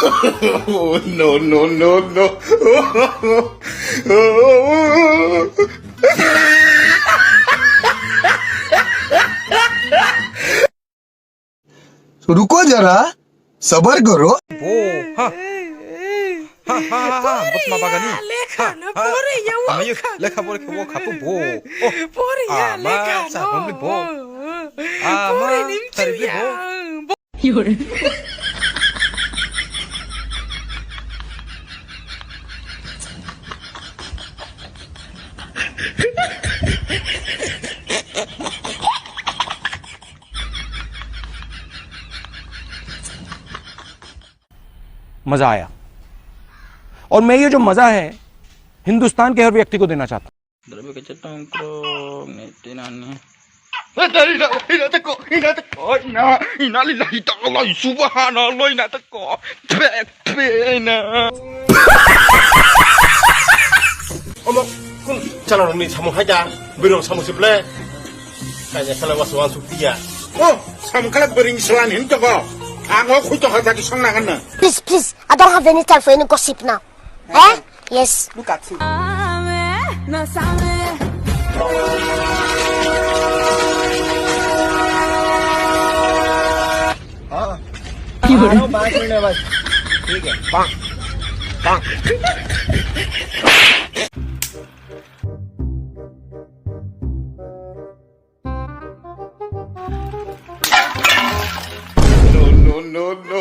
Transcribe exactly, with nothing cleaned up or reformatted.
Oh, no, no, no, no. Ruko jara, sabar karo. Bo, ha. Ha, ha, ha, ha, butma bagani. Ha, ha. Amayo, lekha pore khe wo khapu bo. Oh. Ama, sa bongli bo. Ama, saribli bo. मजा आया। और मैं ये जो मजा है, हिंदुस्तान के हर व्यक्ति को देना चाहता हूँ। Darabi kecetong krok ni tinani. Ina, ina, ina teko, ina teko, ina, ina lillahi ta'ala, subhanallah, ina teko. Pe, pe, ina. Omo, kun chala rong ni samung hai da, birong samung siple. Kanya sala was wan suktiya. Oh, samung kala biring selan hin toko. Ang o khui toko tadi song nangan na. Please, please, I don't have any time for any gossip now. Eh? Yes. Look at him. हाँ। हाँ, पाँच मिनट है बस। ठीक है। No, no, no, no.